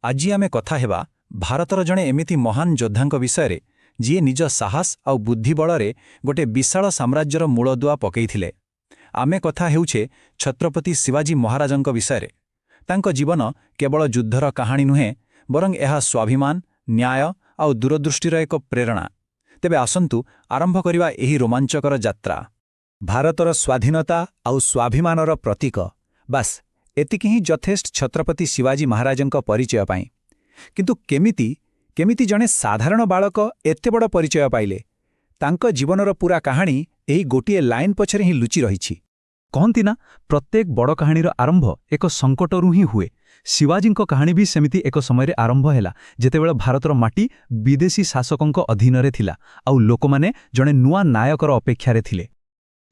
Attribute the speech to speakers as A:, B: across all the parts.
A: ଆଜି ଆମେ କଥା ହେବା ଭାରତର ଜଣେ ଏମିତି ମହାନ ଯୋଦ୍ଧାଙ୍କ ବିଷୟରେ, ଯିଏ ନିଜ ସାହସ ଆଉ ବୁଦ୍ଧି ବଳରେ ଗୋଟେ ବିଶାଳ ସାମ୍ରାଜ୍ୟର ମୂଳଦୁଆ ପକେଇଥିଲେ। ଆମେ କଥା ହେଉଛେ ଛତ୍ରପତି ଶିବାଜୀ ମହାରାଜଙ୍କ ବିଷୟରେ। ତାଙ୍କ ଜୀବନ କେବଳ ଯୁଦ୍ଧର କାହାଣୀ ନୁହେଁ, ବରଂ ଏହା ସ୍ୱାଭିମାନ, ନ୍ୟାୟ ଆଉ ଦୂରଦୃଷ୍ଟିର ଏକ ପ୍ରେରଣା। ତେବେ ଆସନ୍ତୁ ଆରମ୍ଭ କରିବା ଏହି ରୋମାଞ୍ଚକର ଯାତ୍ରା। ଭାରତର ସ୍ୱାଧୀନତା ଆଉ ସ୍ୱାଭିମାନର ପ୍ରତୀକ, ବାସ୍, ଏତିକି ହିଁ ଯଥେଷ୍ଟ ଛତ୍ରପତି ଶିବାଜୀ ମହାରାଜଙ୍କ ପରିଚୟ ପାଇଁ। କିନ୍ତୁ କେମିତି କେମିତି ଜଣେ ସାଧାରଣ ବାଳକ ଏତେ ବଡ଼ ପରିଚୟ ପାଇଲେ? ତାଙ୍କ ଜୀବନର ପୂରା କାହାଣୀ ଏହି ଗୋଟିଏ ଲାଇନ୍ ପଛରେ ହିଁ ଲୁଚି ରହିଛି।
B: କହନ୍ତି ନା, ପ୍ରତ୍ୟେକ ବଡ଼ କାହାଣୀର ଆରମ୍ଭ ଏକ ସଙ୍କଟରୁ ହିଁ ହୁଏ। ଶିବାଜୀଙ୍କ କାହାଣୀ ବି ସେମିତି ଏକ ସମୟରେ ଆରମ୍ଭ ହେଲା, ଯେତେବେଳେ ଭାରତର ମାଟି ବିଦେଶୀ ଶାସକଙ୍କ ଅଧୀନରେ ଥିଲା ଆଉ ଲୋକମାନେ ଜଣେ ନୂଆ ନାୟକର ଅପେକ୍ଷାରେ ଥିଲେ।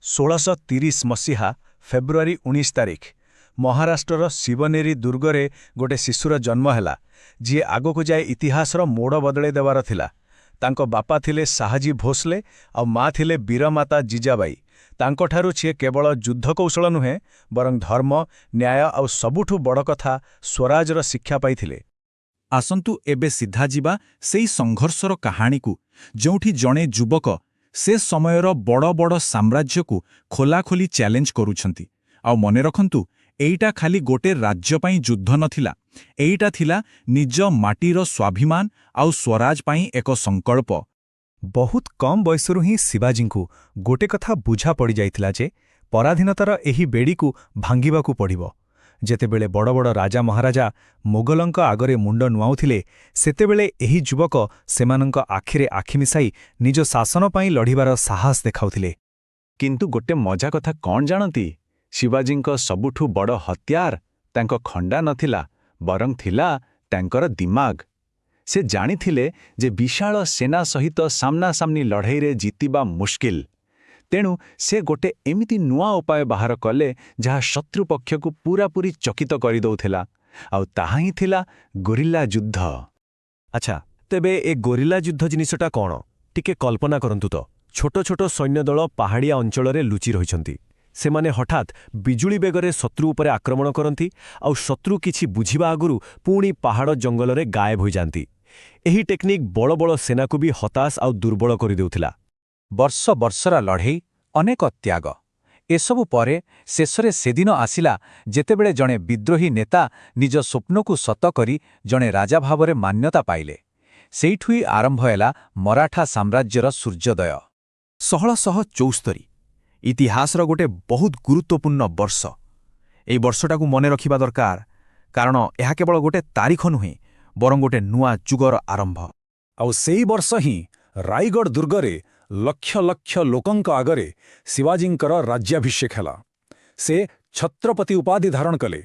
C: 1630 ମସିହା ଫେବୃଆରୀ 19 ତାରିଖ, ମହାରାଷ୍ଟ୍ରର ଶିବନେରୀ ଦୁର୍ଗରେ ଗୋଟେ ଶିଶୁର ଜନ୍ମ ହେଲା, ଯିଏ ଆଗକୁ ଯାଇ ଇତିହାସର ମୋଡ଼ ବଦଳାଇ ଦେବାର ଥିଲା। ତାଙ୍କ ବାପା ଥିଲେ ଶାହାଜୀ ଭୋସଲେ ଆଉ ମା ଥିଲେ ବୀରମାତା ଜିଜାବାଇ। ତାଙ୍କଠାରୁ ସିଏ କେବଳ ଯୁଦ୍ଧକୌଶଳ ନୁହେଁ, ବରଂ ଧର୍ମ, ନ୍ୟାୟ ଆଉ ସବୁଠୁ ବଡ଼ କଥା, ସ୍ୱରାଜର ଶିକ୍ଷା ପାଇଥିଲେ।
A: ଆସନ୍ତୁ ଏବେ ସିଧା ଯିବା ସେଇ ସଂଘର୍ଷର କାହାଣୀକୁ, ଯେଉଁଠି ଜଣେ ଯୁବକ ସେ ସମୟର ବଡ଼ ବଡ଼ ସାମ୍ରାଜ୍ୟକୁ ଖୋଲାଖୋଲି ଚ୍ୟାଲେଞ୍ଜ କରୁଛନ୍ତି। ଆଉ ମନେ ରଖନ୍ତୁ, ଏଇଟା ଖାଲି ଗୋଟେ ରାଜ୍ୟ ପାଇଁ ଯୁଦ୍ଧ ନଥିଲା। ଏଇଟା ଥିଲା ନିଜ ମାଟିର ସ୍ୱାଭିମାନ ଆଉ ସ୍ୱରାଜ ପାଇଁ ଏକ ସଂକଳ୍ପ।
B: ବହୁତ କମ୍ ବୟସରୁ ହିଁ ଶିବାଜୀଙ୍କୁ ଗୋଟେ କଥା ବୁଝା ପଡ଼ିଯାଇଥିଲା ଯେ ପରାଧୀନତାର ଏହି ବେଡ଼ିକୁ ଭାଙ୍ଗିବାକୁ ପଡ଼ିବ। ଯେତେବେଳେ ବଡ଼ ବଡ଼ ରାଜା ମହାରାଜା ମୋଗଲଙ୍କ ଆଗରେ ମୁଣ୍ଡ ନୁଆଉଥିଲେ, ସେତେବେଳେ ଏହି ଯୁବକ ସେମାନଙ୍କ ଆଖିରେ ଆଖି ମିଶାଇ ନିଜ ଶାସନ ପାଇଁ ଲଢ଼ିବାର ସାହସ ଦେଖାଉଥିଲେ।
C: କିନ୍ତୁ ଗୋଟେ ମଜା କଥା କ'ଣ ଜାଣନ୍ତି? ଶିବାଜୀଙ୍କ ସବୁଠୁ ବଡ଼ ହତିଆର ତାଙ୍କ ଖଣ୍ଡା ନଥିଲା, ବରଂ ଥିଲା ତାଙ୍କର ଦିମାଗ। ସେ ଜାଣିଥିଲେ ଯେ ବିଶାଳ ସେନା ସହିତ ସାମ୍ନାସାମ୍ନି ଲଢ଼େଇରେ ଜିତିବା ମୁସ୍କିଲ। ତେଣୁ ସେ ଗୋଟେ ଏମିତି ନୂଆ ଉପାୟ ବାହାର କଲେ, ଯାହା ଶତ୍ରୁପକ୍ଷକୁ ପୂରାପୂରି ଚକିତ କରିଦେଉଥିଲା। ଆଉ ତାହା ହିଁ ଥିଲା ଗୋରିଲା ଯୁଦ୍ଧ।
D: ଆଚ୍ଛା, ତେବେ ଏ ଗୋରିଲା ଯୁଦ୍ଧ ଜିନିଷଟା କ'ଣ? ଟିକେ କଳ୍ପନା କରନ୍ତୁ ତ। ଛୋଟ ଛୋଟ ସୈନ୍ୟଦଳ ପାହାଡ଼ିଆ ଅଞ୍ଚଳରେ ଲୁଚି ରହିଛନ୍ତି। ସେମାନେ ହଠାତ୍ ବିଜୁଳି ବେଗରେ ଶତ୍ରୁ ଉପରେ ଆକ୍ରମଣ କରନ୍ତି ଆଉ ଶତ୍ରୁ କିଛି ବୁଝିବା ଆଗରୁ ପୁଣି ପାହାଡ଼ ଜଙ୍ଗଲରେ ଗାୟବ ହୋଇଯାନ୍ତି। ଏହି ଟେକ୍ନିକ୍ ବଡ଼ ବଡ଼ ସେନାକୁ ବି ହତାଶ ଆଉ ଦୁର୍ବଳ କରିଦେଉଥିଲା।
A: ବର୍ଷ ବର୍ଷର ଲଢ଼େଇ, ଅନେକ ତ୍ୟାଗ, ଏସବୁ ପରେ ଶେଷରେ ସେଦିନ ଆସିଲା, ଯେତେବେଳେ ଜଣେ ବିଦ୍ରୋହୀ ନେତା ନିଜ ସ୍ୱପ୍ନକୁ ସତ କରି ଜଣେ ରାଜା ଭାବରେ ମାନ୍ୟତା ପାଇଲେ। ସେଇଠୁ ହିଁ ଆରମ୍ଭ ହେଲା ମରାଠା ସାମ୍ରାଜ୍ୟର ସୂର୍ଯ୍ୟୋଦୟ।
B: 1674, ଇତିହାସର ଗୋଟେ ବହୁତ ଗୁରୁତ୍ୱପୂର୍ଣ୍ଣ ବର୍ଷ। ଏଇ ବର୍ଷଟାକୁ ମନେ ରଖିବା ଦରକାର, କାରଣ ଏହା କେବଳ ଗୋଟେ ତାରିଖ ନୁହେଁ, ବରଂ ଗୋଟେ ନୂଆ ଯୁଗର ଆରମ୍ଭ।
C: ଆଉ ସେଇ ବର୍ଷ ହିଁ ରାଇଗଡ଼ ଦୁର୍ଗରେ ଲକ୍ଷ ଲକ୍ଷ ଲୋକଙ୍କ ଆଗରେ ଶିବାଜୀଙ୍କର ରାଜ୍ୟାଭିଷେକ ହେଲା। ସେ ଛତ୍ରପତି ଉପାଧି ଧାରଣ କଲେ।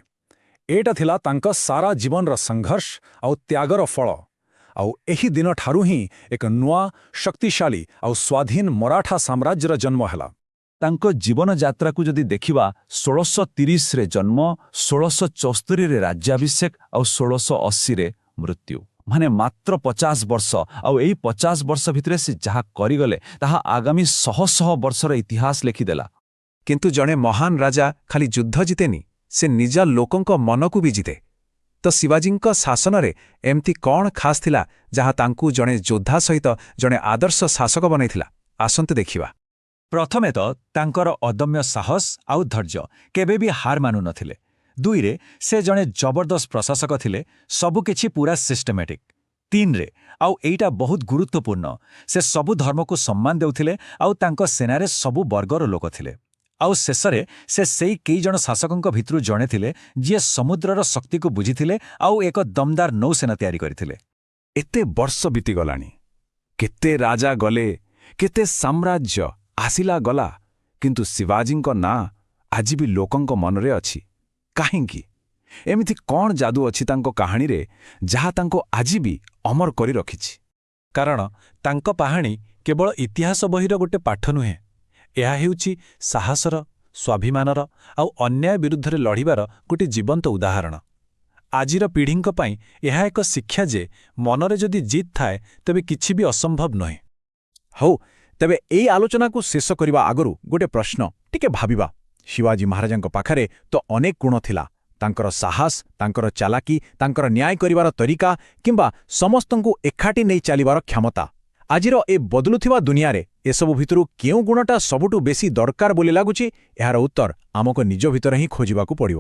C: ଏଇଟା ଥିଲା ତାଙ୍କ ସାରା ଜୀବନର ସଂଘର୍ଷ ଆଉ ତ୍ୟାଗର ଫଳ। ଆଉ ଏହି ଦିନଠାରୁ ହିଁ ଏକ ନୂଆ, ଶକ୍ତିଶାଳୀ ଆଉ ସ୍ୱାଧୀନ ମରାଠା ସାମ୍ରାଜ୍ୟର ଜନ୍ମ ହେଲା।
B: ତାଙ୍କ ଜୀବନ ଯାତ୍ରାକୁ ଯଦି ଦେଖିବା, 1630ରେ ଜନ୍ମ, 1674ରେ ରାଜ୍ୟାଭିଷେକ ଆଉ 1680ରେ ମୃତ୍ୟୁ, ମାନେ ମାତ୍ର 50 ବର୍ଷ। ଆଉ ଏଇ 50 ବର୍ଷ ଭିତରେ ସେ ଯାହା କରିଗଲେ, ତାହା ଆଗାମୀ ଶହ ଶହ ବର୍ଷର ଇତିହାସ ଲେଖିଦେଲା।
A: କିନ୍ତୁ ଜଣେ ମହାନ ରାଜା ଖାଲି ଯୁଦ୍ଧ ଜିତେନି, ସେ ନିଜ ଲୋକଙ୍କ ମନକୁ ବି ଜିତେ। ତ ଶିବାଜୀଙ୍କ ଶାସନରେ ଏମିତି କ'ଣ ଖାସ୍ ଥିଲା, ଯାହା ତାଙ୍କୁ ଜଣେ ଯୋଦ୍ଧା ସହିତ ଜଣେ ଆଦର୍ଶ ଶାସକ ବନାଇଥିଲା? ଆସନ୍ତୁ ଦେଖିବା। ପ୍ରଥମେ ତ ତାଙ୍କର ଅଦମ୍ୟ ସାହସ ଆଉ ଧୈର୍ଯ୍ୟ। କେବେ ବି ହାର ମାନୁନଥିଲେ। ଦୁଇରେ, ସେ ଜଣେ ଜବରଦସ୍ତ ପ୍ରଶାସକ ଥିଲେ, ସବୁକିଛି ପୁରା ସିଷ୍ଟମେଟିକ୍। ତିନିରେ, ଆଉ ଏଇଟା ବହୁତ ଗୁରୁତ୍ୱପୂର୍ଣ୍ଣ, ସେ ସବୁ ଧର୍ମକୁ ସମ୍ମାନ ଦେଉଥିଲେ ଆଉ ତାଙ୍କ ସେନାରେ ସବୁ ବର୍ଗର ଲୋକ ଥିଲେ। ଆଉ ଶେଷରେ, ସେ ସେଇ କେଇଜଣ ଶାସକଙ୍କ ଭିତରୁ ଜଣେ ଥିଲେ, ଯିଏ ସମୁଦ୍ରର ଶକ୍ତିକୁ ବୁଝିଥିଲେ ଆଉ ଏକ ଦମଦାର ନୌସେନା ତିଆରି କରିଥିଲେ।
C: ଏତେ ବର୍ଷ ବିତିଗଲାଣି, କେତେ ରାଜା ଗଲେ, କେତେ ସାମ୍ରାଜ୍ୟ ଆସିଲା ଗଲା, କିନ୍ତୁ ଶିବାଜୀଙ୍କ ନାଁ ଆଜି ବି ଲୋକଙ୍କ ମନରେ ଅଛି। କାହିଁକି? ଏମିତି କ'ଣ ଯାଦୁ ଅଛି ତାଙ୍କ କାହାଣୀରେ, ଯାହା ତାଙ୍କୁ ଆଜି ବି ଅମର କରି ରଖିଛି?
A: କାରଣ ତାଙ୍କ କାହାଣୀ କେବଳ ଇତିହାସ ବହିର ଗୋଟେ ପାଠ ନୁହେଁ। ଏହା ହେଉଛି ସାହସର, ସ୍ୱାଭିମାନର ଆଉ ଅନ୍ୟାୟ ବିରୁଦ୍ଧରେ ଲଢ଼ିବାର ଗୋଟେ ଜୀବନ୍ତ ଉଦାହରଣ। ଆଜିର ପିଢ଼ିଙ୍କ ପାଇଁ ଏହା ଏକ ଶିକ୍ଷା ଯେ ମନରେ ଯଦି ଜିଦ୍ ଥାଏ, ତେବେ କିଛି ବି ଅସମ୍ଭବ ନୁହେଁ।
B: ହଉ, ତେବେ ଏଇ ଆଲୋଚନାକୁ ଶେଷ କରିବା ଆଗରୁ ଗୋଟେ ପ୍ରଶ୍ନ। ଟିକେ ଭାବିବା। ଶିବାଜୀ ମହାରାଜାଙ୍କ ପାଖରେ ତ ଅନେକ ଗୁଣ ଥିଲା।
A: ତାଙ୍କର ସାହସ, ତାଙ୍କର ଚାଲାକି, ତାଙ୍କର ନ୍ୟାୟ କରିବାର ତରିକା କିମ୍ବା ସମସ୍ତଙ୍କୁ ଏକାଠି ନେଇ ଚାଲିବାର କ୍ଷମତା? ଆଜିର ଏ ବଦଳୁଥିବା ଦୁନିଆରେ ଏସବୁ ଭିତରୁ କେଉଁ ଗୁଣଟା ସବୁଠୁ ବେଶୀ ଦରକାର ବୋଲି ଲାଗୁଛି, ଏହାର ଉତ୍ତର ଆମକୁ ନିଜ ଭିତରେ ହିଁ ଖୋଜିବାକୁ ପଡ଼ିବ।